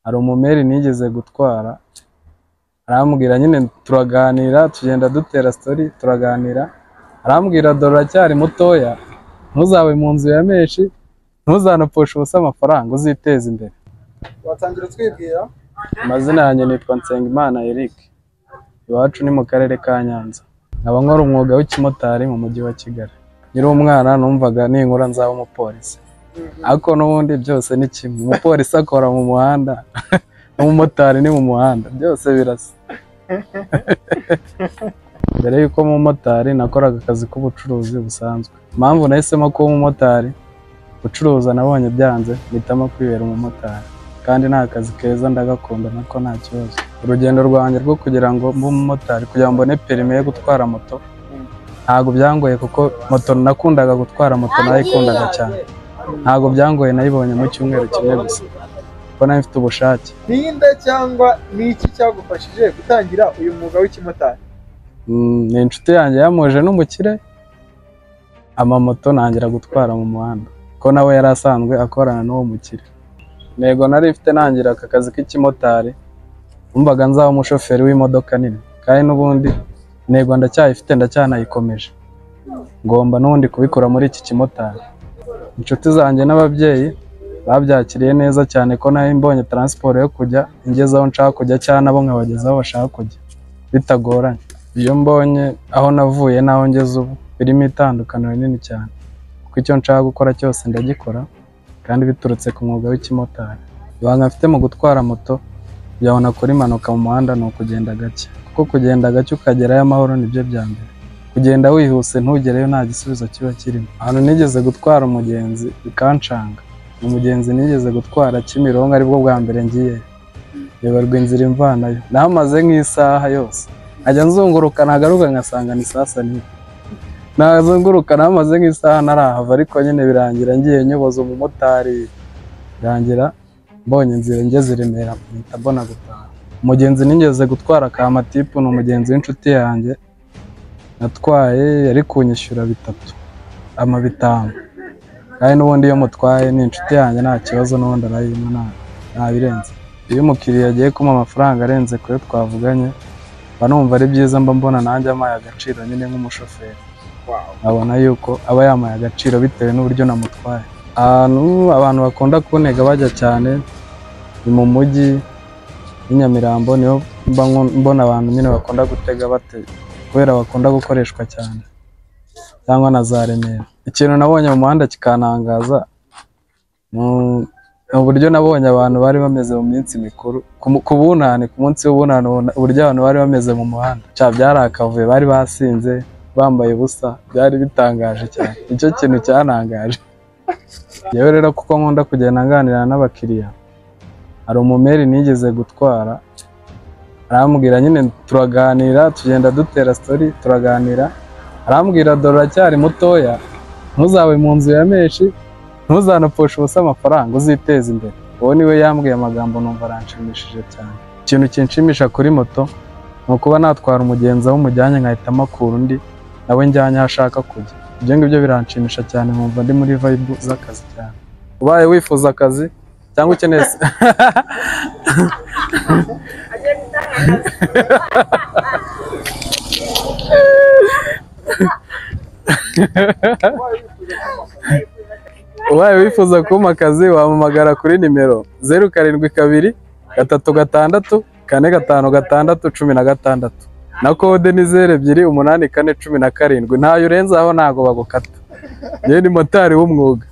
Hari umumeri nigeze gutwara, arambwira nyine turaganira, tugenda dutera story turaganira, arambwira dore uracyari mutoya, ntuzabe mu nzu ya menshi, ntuzanapfushe ubusa amafaranga, uziteze imbere. Watangira utwibwira? Amazina yanjye nitwa Nsengimana Eric, iwacu ni mu karere ka Nyanza, nkaba nkora umwuga w'ikimotari mu mujyi wa Kigali. Nkiri umwana numvaga ninkura nzaba umupolisi, ariko n'ubundi byose ni kimwe, umupolisi akora mu muhanda n'umumotari ni mu muhanda, byose birasa. Mbere y'uko umumotari nakoraga akazi k'ubucuruzi busanzwe. Impamvu nahisemo kuba umumotari, gucuruza nabonye byanze, mpitamo kwibera umumotari, kandi ni akazi keza ndagakunda nako nta kibazo. Urugendo rwanjye rwo kugira ngo mbe umumotari, kugira ngo mbone perime yo gutwara moto, ntabwo byangoye kuko moto nakundaga gutwara, moto nayikundaga cyane, ntabwo byangoye, nayibonye mu cyumweru kimwe gusa kuko nari mfite ubushake. Ninde cyangwa ni iki cyagufashije gutangira uyu mwuga w'ikimotari? Ni inshuti yanjye yamuje n'umukire, amamoto ntangira gutwara mu muhanda, ko nawe yari asanzwe akorana n'uwo mukire. Intego nari mfite ntangira aka kazi k'ikimotari, numvaga nzaba umushoferi w'imodoka nini, kandi n'ubundi intego ndacyayifite, ndacyanayikomeje, ngomba n'ubundi kubikora muri iki kimotari. Inshuti zanjye n'ababyeyi babyakiriye neza cyane ko nari mbonye transport yo kujya ingeze aho nshaka kujya, cyangwa nabo nkabageza aho bashaka kujya bitagoranye. Iyo mbonye aho navuye n'aho ngeze ubu birimo itandukaniro rinini cyane, kuko icyo nshaka gukora cyose ndagikora kandi biturutse ku mwuga w'ikimotari. Ibanga mfite mu gutwara moto kugira ngo nakore impanuka mu muhanda ni ukugenda gake, kuko kugenda gake ukagerayo amahoro nibyo bya mbere. Kugenda wihuse ntugereyo nta gisubizo kiba kirimo. Ahantu nigeze gutwara umugenzi bikancanga, umugenzi nigeze gutwara Kimironko aribwo bwa mbere ngiye, nyoberwa inzira imvanayo, nahamaze nk'isaha yose, nkajya nzunguruka nagaruka ngasanga ni sasa nini, nazunguruka nahamaze nk'isaha ntarahava, ariko nyine birangira ngiye nyoboza umumotari, birangira mbonye inzira ngeze i Remera mpita mbona gutaha. Umugenzi nigeze gutwara Kamatipu ni umugenzi w'inshuti yanjye natwaye, yari kunyishyura 3 ama 5, kandi n'ubundi iyo mutwaye ni inshuti yanjye nta kibazo, n'ubundi arayimpa nta birenze. Iyo umukiriya agiye kumpa amafaranga arenze kuyo twavuganye, mba numva ari byiza, mba mbona nanjye ampaye agaciro nyine nk'umushoferi, nkabona yuko aba yampaye agaciro bitewe n'uburyo namutwaye. Ahantu abantu bakunda kuntega bajya cyane ni mu mujyi n'i Nyamirambo, niho mba mbona abantu nyine bakunda gutega kubera bakunda gukoreshwa cyane, cyangwa na za Remera. Ikintu nabonye mu muhanda kikantangaza ni uburyo nabonye abantu bari bameze mu minsi mikuru, ku bunani, ku munsi w'ubunani, uburyo abantu bari bameze mu muhanda, byari akavuyo, bari basinze, bambaye ubusa, byari bitangaje cyane, nicyo kintu cyantangaje. Yewe rero kuko nkunda kugenda nganira n'abakiriya, hari umumeri nigeze gutwara, arambwira nyine turaganira, tugenda dutera story turaganira, arambwira dore uracyari mutoya, ntuzabe mu nzu ya menshi, ntuzanapfushe ubusa amafaranga, uziteze imbere. Uwo niwe yambwiye amagambo numva aranshimishije cyane. Ikintu kinshimisha kuri moto ni ukuba natwara umugenzi aho umujyanye nkahita mpakura undi nawe njyanye aho ashaka kujya. Ibyo ngibyo biranshimisha cyane, nkumva ndi muri vibe z'akazi cyane. Ubaye wifuza akazi cyangwa ukeneye ubaye wifuza kumpa akazi wampamagara kuri nimero 0 7 2 3 6 4 5 6 16 na kode ni 0 2 8 4 17. Ntayo urenze aho ntago bagukata. Njye ni motari w'umwuga.